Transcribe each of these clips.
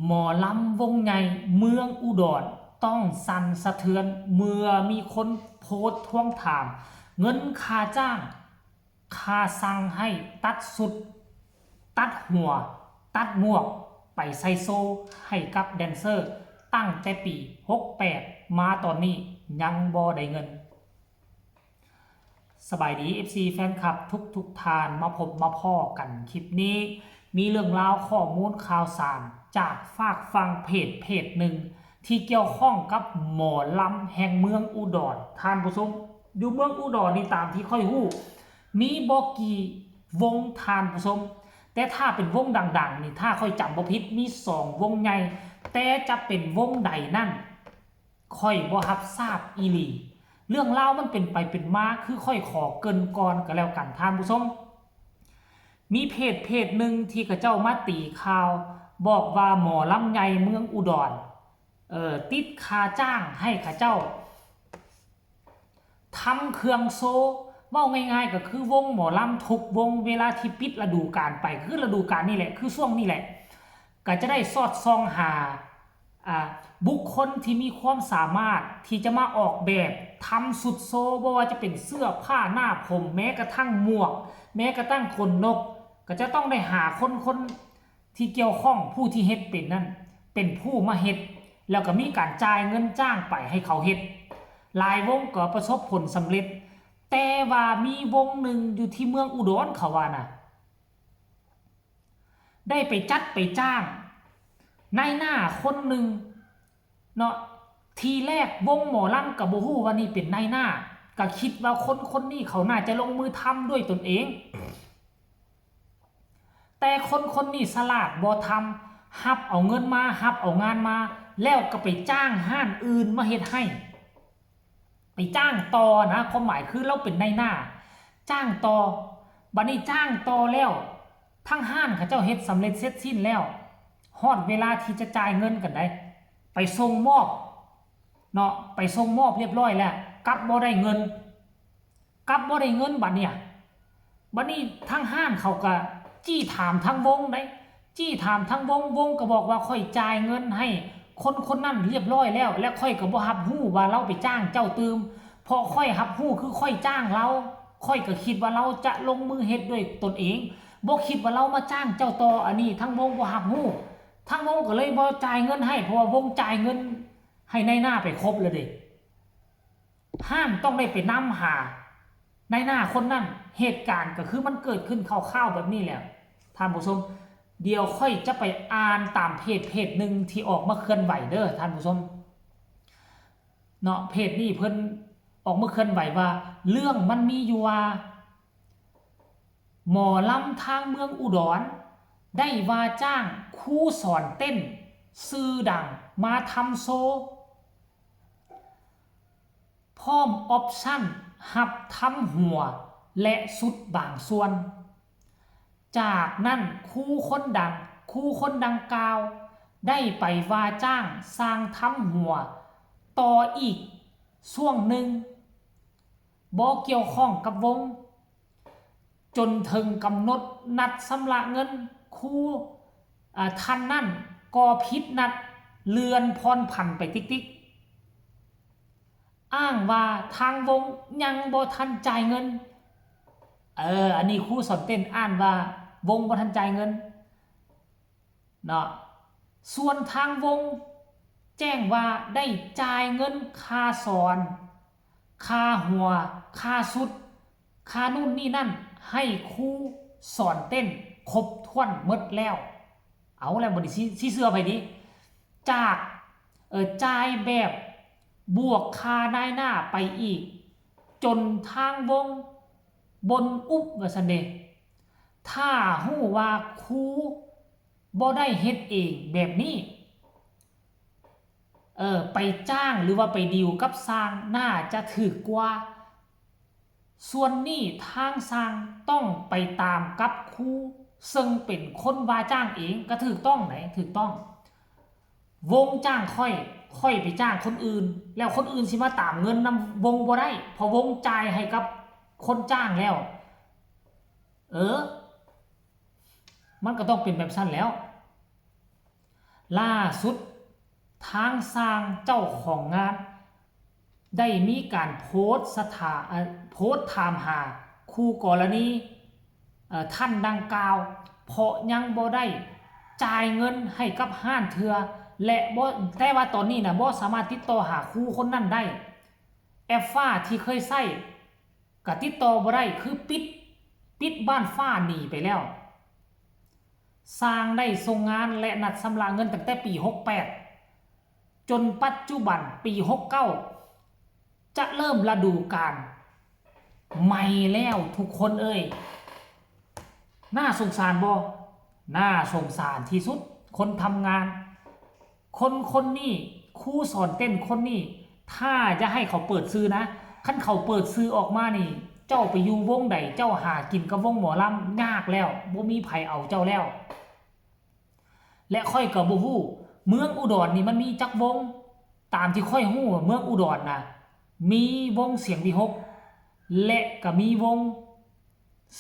ໝໍລຳວົງໃຫຍ່ເມືອງອຸດອນຕ້ອງສັ່ນສະເທືອນ ເມື່ອມີຄົນໂພສທວງຖາມເງິນຄ່າຈ້າງ, ຄ່າສັ່ງໃຫ້ຕັດຊຸດ, ຕັດຫົວ, ຕັດໝວກ ໄປໃສ່ໂຊໃຫ້ກັບແດນເຊີ ຕັ້ງແຕ່ປີຫົກແປດມາຕອນນີ້ຍັງບໍ່ໄດ້ເງິນ. ສະບາຍດີ ເອັຟຊີ ແຟນຄລັບທຸກໆທ່ານ, ມາພົບມາພໍ້ກັນຄລິບນີ້ ມີເລື່ອງລາວຂໍ້ມູນຂ່າວສານຈາກຟາກຝັ່ງເພຈເພຈໜຶ່ງ ທີ່ກ່ຽວຂ້ອງກັບໝໍລຳແຫ່ງເມືອງອຸດອນ. ທ່ານຜູ້ຊົມ, ຢູ່ເມືອງອຸດອນນີ້ ຕາມທີ່ຂ້ອຍຮູ້ ມີບໍ່ກີ່ວົງທ່ານຜູ້ຊົມ, ແຕ່ຖ້າເປັນວົງດັງໆນີ້ ຖ້າຂ້ອຍຈຳບໍ່ຜິດ ມີສອງວົງໃຫຍ່, ແຕ່ຈະເປັນວົງໃດນັ້ນ ຂ້ອຍບໍ່ຮັບຊາບອີ່ຫຼີ. ເລື່ອງລາວມັນເປັນໄປເປັນມາ ຄືຂ້ອຍຂໍເກີ່ນກ່ອນກໍແລ້ວກັນທ່ານຜູ້ຊົມ. ມີເພຈເພຈໜຶ່ງທີ່ເຂົາເຈົ້າມາຕີຂ່າວ ບອກວ່າໝໍລຳໃຫຍ່ເມືອງອຸດອນ ເອີ ຕິດຄ່າຈ້າງໃຫ້ເຂົາເຈົ້າທຳເຄື່ອງໂຊ. ເວົ້າງ່າຍໆກໍຄືວົງໝໍລຳທຸກວົງ ເວລາທີ່ປິດລະດູການໄປ ຄືລະດູການນີ້ແຫຼະ ຄືຊ່ວງນີ້ແຫຼະ ກໍຈະໄດ້ສອດສ່ອງຫາ ອ່າ ບຸກຄົນທີ່ມີຄວາມສາມາດທີ່ຈະມາອອກແບບທຳຊຸດໂຊ, ບໍ່ວ່າຈະເປັນເສື້ອຜ້າໜ້າຜົມ, ແມ້ກະທັ່ງໝວກ, ແມ້ກະທັ່ງຂົນນົກ, ກໍຈະຕ້ອງໄດ້ຫາຄົນ ຄົນທີ່ກ່ຽວຂ້ອງ, ຜູ້ທີ່ເຮັດເປັນນັ້ນ ເປັນຜູ້ມາເຮັດ, ແລ້ວກໍມີການຈ່າຍເງິນຈ້າງໄປໃຫ້ເຂົາເຮັດ. ຫຼາຍວົງກໍປະສົບຜົນສຳເລັດ, ແຕ່ວ່າມີວົງໜຶ່ງຢູ່ທີ່ເມືອງອຸດອນ ເຂົາວ່ານະ ໄດ້ໄປຈັດໄປຈ້າງນາຍໜ້າຄົນໜຶ່ງເນາະ. ທີແລກວົງໝໍລຳກໍບໍ່ຮູ້ວ່ານີ້ເປັນນາຍໜ້າ, ກໍຄິດວ່າຄົນຄົນນີ້ເຂົາໜ້າຈະລົງມືທຳດ້ວຍຕົນເອງ. ແຕ່ຄົນຄົນນີ້ສະຫຼາດບໍ່ທຳ, ຮັບເອົາເງິນມາ, ຮັບເອົາງານມາ, ແລ້ວກໍໄປຈ້າງຮ້ານອື່ນມາເຮັດໃຫ້. ໄປຈ້າງຕໍ່ນະ, ຄວາມໝາຍຄືລາວເປັນນາຍໜ້າ ຈ້າງຕໍ່. ບັດນີ້ຈ້າງຕໍ່ແລ້ວ, ທາງຮ້ານເຂົາເຈົ້າເຮັດສຳເລັດເສັດສິ້ນແລ້ວ, ຮອດເວລາທີ່ຈະຈ່າຍເງິນກັນໄດ໋, ໄປສົ່ງມອບເນາະ, ໄປສົ່ງມອບຮຽບຮ້ອຍແລ້ວ, ກັບບໍ່ໄດ້ເງິນ, ກັບບໍ່ໄດ້ເງິນບັດເນີ້ຍ. ບັດນີ້ທາງຮ້ານເຂົາກໍຈີ້ຖາມທາງວົງໄດ໋, ຈີ້ຖາມທາງວົງ, ວົງກໍບອກວ່າຂ້ອຍຈ່າຍເງິນໃຫ້ຄົນຄົນນັ້ນຮຽບຮ້ອຍແລ້ວ ແລະ ຂ້ອຍກໍບໍ່ຮັບຮູ້ວ່າລາວໄປຈ້າງເຈົ້າຕື່ມ, ເພາະຂ້ອຍຮັບຮູ້ຄືຂ້ອຍຈ້າງລາວ, ຂ້ອຍກໍຄິດວ່າລາວຈະລົງມືເຮັດດ້ວຍຕົນເອງ, ບໍ່ຄິດວ່າລາວມາຈ້າງເຈົ້າຕໍ່. ອັນນີ້ທາງວົງບໍ່ຮັບຮູ້, ທາງວົງກໍເລີຍບໍ່ຈ່າຍເງິນໃຫ້, ເພາະວ່າວົງຈ່າຍເງິນໃຫ້ນາຍໜ້າໄປຄົບແລ້ວເດ້. ຮ້ານຕ້ອງໄດ້ໄປນຳຫານາຍໜ້າຄົນນັ້ນ. ເຫດການກໍຄືມັນເກີດຂຶ້ນຄ່າວໆແບບນີ້ແຫຼະທ່ານຜູ້ຊົມ. ດຽວຂ້ອຍຈະໄປອ່ານຕາມເພຈເພຈໜຶ່ງທີ່ອອກມາເຄື່ອນໄຫວເດີທ່ານຜູ້ຊົມເນາະ. ເພຈນີ້ເພິ່ນອອກມາເຄື່ອນໄຫວວ່າ ເລື່ອງມັນມີຢູ່ວ່າ ໝໍລຳທາງເມືອງອຸດອນໄດ້ວ່າຈ້າງຄູສອນເຕັ້ນຊື່ດັງມາທຳໂຊ ພ້ອມອອບຊັນຮັບທຳຫົວ ແລະ ຊຸດບາງສ່ວນ. ຈາກນັ້ນຄູຄົນດັ່ງ, ຄູຄົນດັ່ງກ່າວໄດ້ໄປວ່າຈ້າງຊ່າງທຳຫົວຕໍ່ອີກຊ່ວງໜຶ່ງ ບໍ່ກ່ຽວຂ້ອງກັບວົງ. ຈົນເຖິງກຳນົດນັດຊຳລະເງິນ, ຄູ ອາ ທ່ານນັ້ນກໍຜິດນັດ, ເລື່ອນຜ່ອນຜັນໄປຕິກໆ, ອ້າງວ່າທາງວົງຍັງບໍ່ທັນຈ່າຍເງິນ. ເອີ ອັນນີ້ຄູສອນເຕັ້ນອ້າງວ່າວົງບໍ່ທັນຈ່າຍເງິນ. ເນາະ. ສ່ວນທາງວົງແຈ້ງວ່າໄດ້ຈ່າຍເງິນຄ່າສອນ, ຄ່າຫົວ, ຄ່າຊຸດ, ຄ່າໂນ່ນນີ້ນັ້ນ ໃຫ້ຄູສອນເຕັ້ນຄົບຖ້ວນໝົດແລ້ວ. ເອົາແລ້ວ ບັດນີ້ຊິ ຊິເຊື່ອໃຜດີ? ຈາກ ເອີ ຈ່າຍແບບບວກຄ່ານາຍໜ້າໄປອີກ ຈົນທາງວົງບົ່ນອຸບວ່າຊັ້ນເດ. ຖ້າຮູ້ວ່າຄູ ບໍ່ໄດ້ເຮັດເອງແບບນີ້ ເອີ ໄປຈ້າງ ຫຼືວ່າໄປດີວກັບຊ່າງໜ້າຈະຖືກກວ່າ. ສ່ວນນີ້ທາງຊ່າງຕ້ອງໄປຕາມກັບຄູ ເຊິ່ງເປັນຄົນວ່າຈ້າງເອງ ກໍຖືກຕ້ອງໃດ໋ ຖືກຕ້ອງ. ວົງຈ້າງຂ້ອຍ ຂ້ອຍໄປຈ້າງຄົນອື່ນ ແລ້ວຄົນອື່ນຊິມາຕາມເງິນນຳວົງບໍ່ໄດ້ ເພາະວົງຈ່າຍໃຫ້ກັບຄົນຈ້າງແລ້ວ. ເອີ ມັນກໍຕ້ອງເປັນແບບຊັ້ນແລ້ວ. ຫຼ້າສຸດ ທາງຊ່າງເຈົ້າຂອງງານ ໄດ້ມີການໂພສສະຖາ ເອີ ໂພສຖາມຫາຄູ່ກໍລະນີ ເອີ ທ່ານດັ່ງກ່າວ ເພາະຍັງບໍ່ໄດ້ຈ່າຍເງິນໃຫ້ກັບຮ້ານເທື່ອ ແລະ ບໍ່ ແຕ່ວ່າຕອນນີ້ນະ ບໍ່ສາມາດຕິດຕໍ່ຫາຄູ່ຄົນນັ້ນໄດ້. ແອັບຟ້າທີ່ເຄີຍໃຊ້ກະຕິດຕໍ່ບໍ່ໄດ້ ຄືປິດ ປິດບ້ານຟ້າໜີໄປແລ້ວ. ຊ່າງໄດ້ສົ່ງງານ ແລະ ນັດຊຳລະເງິນຕັ້ງແຕ່ປີຫົກແປດ ຈົນປັດຈຸບັນປີຫົກເກົ້າ ຈະເລີ່ມລະດູການໃໝ່ແລ້ວທຸກຄົນເອີຍ. ໜ້າສົງສານບໍ່? ໜ້າສົງສານທີ່ສຸດ. ຄົນທຳງານ ຄົນຄົນນີ້ ຄູສອນເຕັ້ນຄົນນີ້ ຖ້າຈະໃຫ້ເຂົາເປີດຊື່ນະ, ຄັນເຂົາເປີດຊື່ອອກມານີ້ ເຈົ້າໄປຢູ່ວົງໃດ ເຈົ້າຫາກິນກັບວົງໝໍລຳຍາກແລ້ວ, ບໍ່ມີໃຜເອົາເຈົ້າແລ້ວ. ແລະ ຂ້ອຍກໍບໍ່ຮູ້ ເມືອງອຸດອນນີ້ມັນມີຈັກວົງ? ຕາມທີ່ຂ້ອຍຮູ້ ເມືອງອຸດອນນະ ມີວົງສຽງວິຫົກ ແລະ ກໍມີວົງ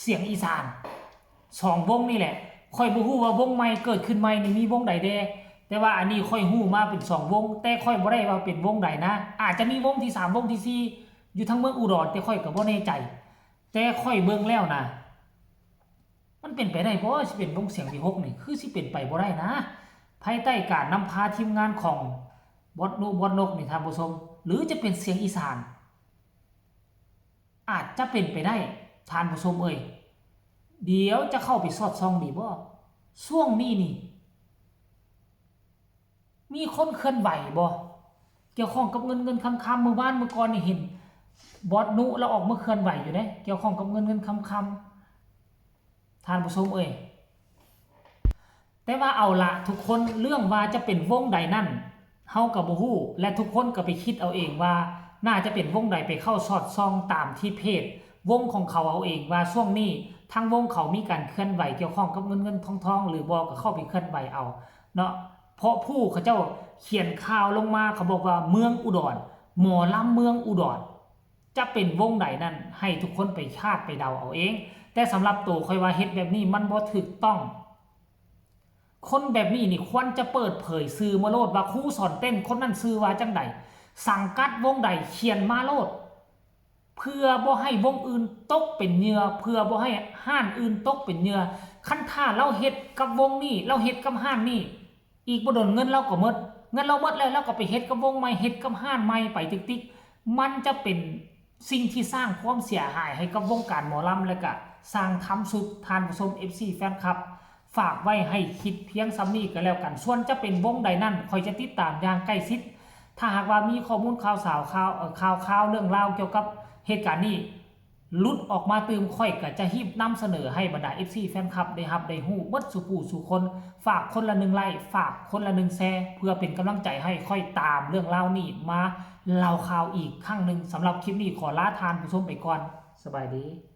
ສຽງອີສານ ສອງວົງນີ້ແຫຼະ. ຂ້ອຍບໍ່ຮູ້ວ່າວົງໃໝ່ເກີດຂຶ້ນໃໝ່ນີ້ມີວົງໃດແດ່, ແຕ່ວ່າອັນນີ້ຂ້ອຍຮູ້ມາເປັນສອງວົງ, ແຕ່ຂ້ອຍບໍ່ໄດ້ວ່າເປັນວົງໃດນະ, ອາດຈະມີວົງທີສາມ ວົງທີສີ່ ຢູ່ທາງເມືອງອຸດອນ, ແຕ່ຂ້ອຍກໍບໍ່ແນ່ໃຈ. ແຕ່ຂ້ອຍເບິ່ງແລ້ວນະ ມັນເປັນໄປໄດ້ບໍ່ ຊິເປັນວົງສຽງວິຫົກນີ້? ຄືຊິເປັນໄປບໍ່ໄດ້ນະ, ພາຍໃຕ້ການນຳພາທີມງານຂອງບອດນຸ ບອດນົກນີ້ ທ່ານຜູ້ຊົມ, ຫຼືຈະເປັນສຽງອີສານ? ອາດຈະເປັນໄປໄດ້ ທ່ານຜູ້ຊົມເອີຍ. ດຽວຈະເຂົ້າໄປສອດສ່ອງດີບໍ່? ຊ່ວງນີ້ນີ້ ມີຄົນເຄື່ອນໄຫວບໍ່ ກ່ຽວຂ້ອງກັບເງິນເງິນຄຳຄຳ? ມື້ວານມື້ກ່ອນນີ້ເຫັນບອດນຸລາວອອກມາເຄື່ອນໄຫວຢູ່ເດ້ ກ່ຽວຂ້ອງກັບເງິນເງິນຄຳຄຳ ທ່ານຜູ້ຊົມເອີຍ. ແຕ່ວ່າເອົາລະທຸກຄົນ, ເລື່ອງວ່າຈະເປັນວົງໃດນັ້ນ ເຮົາກໍບໍ່ຮູ້ ແລະ ທຸກຄົນກໍໄປຄິດເອົາເອງວ່າໜ້າຈະເປັນວົງໃດ, ໄປເຂົ້າສອດສ່ອງຕາມທີ່ເພຈວົງຂອງເຂົາເອົາເອງ ວ່າຊ່ວງນີ້ທາງວົງເຂົາມີການເຄື່ອນໄຫວກ່ຽວຂ້ອງກັບເງິນເງິນທອງທອງ ຫຼືບໍ່ ກໍເຂົ້າໄປເຄື່ອນໄຫວເອົາເນາະ. ເພາະຜູ້ເຂົາເຈົ້າຂຽນຂ່າວລົງມາ ເຂົາບອກວ່າເມືອງອຸດອນ, ໝໍລຳເມືອງອຸດອນ. ຈະເປັນວົງໃດນັ້ນ ໃຫ້ທຸກຄົນໄປຄາດໄປເດົາເອົາເອງ, ແຕ່ສຳລັບໂຕຂ້ອຍວ່າເຮັດແບບນີ້ມັນບໍ່ຖືກຕ້ອງ. ຄົນແບບນີ້ນີ້ຄວນຈະເປີດເຜີຍຊື່ມາໂລດວ່າຄູສອນເຕັ້ນຄົນນັ້ນຊື່ວ່າຈັ່ງໃດ, ສັງກັດວົງໃດ, ຂຽນມາໂລດ ເພື່ອບໍ່ໃຫ້ວົງອື່ນຕົກເປັນເຫຍື່ອ, ເພື່ອບໍ່ໃຫ້ຮ້ານອື່ນຕົກເປັນເຫຍື່ອ. ຄັນຖ້າລາວເຮັດກັບວົງນີ້, ລາວເຮັດກັບຮ້ານນີ້, ອີກບໍ່ດົນເງິນລາວກໍໝົດ, ເງິນລາວໝົດແລ້ວ ລາວກໍໄປເຮັດກັບວົງໃໝ່, ເຮັດກັບຮ້ານໃໝ່ໄປຕິກໆ. ມັນຈະເປັນສິ່ງທີ່ສ້າງຄວາມເສຍຫາຍໃຫ້ກັບວົງການໝໍລຳ ແລະ ກະສ້າງທຳຊຸດ. ທ່ານຜູ້ຊົມ ເອັຟຊີ ແຟນຄລັບ ຝາກໄວ້ໃຫ້ຄິດພຽງສ່ຳນີ້ກໍແລ້ວກັນ. ສ່ວນຈະເປັນວົງໃດນັ້ນ ຂ້ອຍຈະຕິດຕາມຢ່າງໃກ້ຊິດ. ຖ້າຫາກວ່າມີຂໍ້ມູນຂ່າວສາວ ຂ່າວ ເອີ ຂ່າວຄາວເລື່ອງລາວກ່ຽວກັບເຫດການນີ້ ຫຼຸດອອກມາຕື່ມ, ຂ້ອຍກໍຈະຮີບນຳສະເໜີໃຫ້ບັນດາ ເອັຟຊີ ແຟນຄລັບ ໄດ້ຮັບໄດ້ຮູ້ເບິດສູ່ຜູ້ສູ່ຄົນ. ຝາກຄົນລະໜຶ່ງໄລ້, ຝາກຄົນລະໜຶ່ງແຊ, ເພື່ອເປັນກຳລັງໃຈໃຫ້ຂ້ອຍຕາມເລື່ອງລາວນີ້ມາເລົ່າຂ່າວອີກຄັ້ງໜຶ່ງ. ສຳລັບຄລິບນີ້ຂໍລາທ່ານຜູ້ຊົມໄປກ່ອນ. ສະບາຍດີ.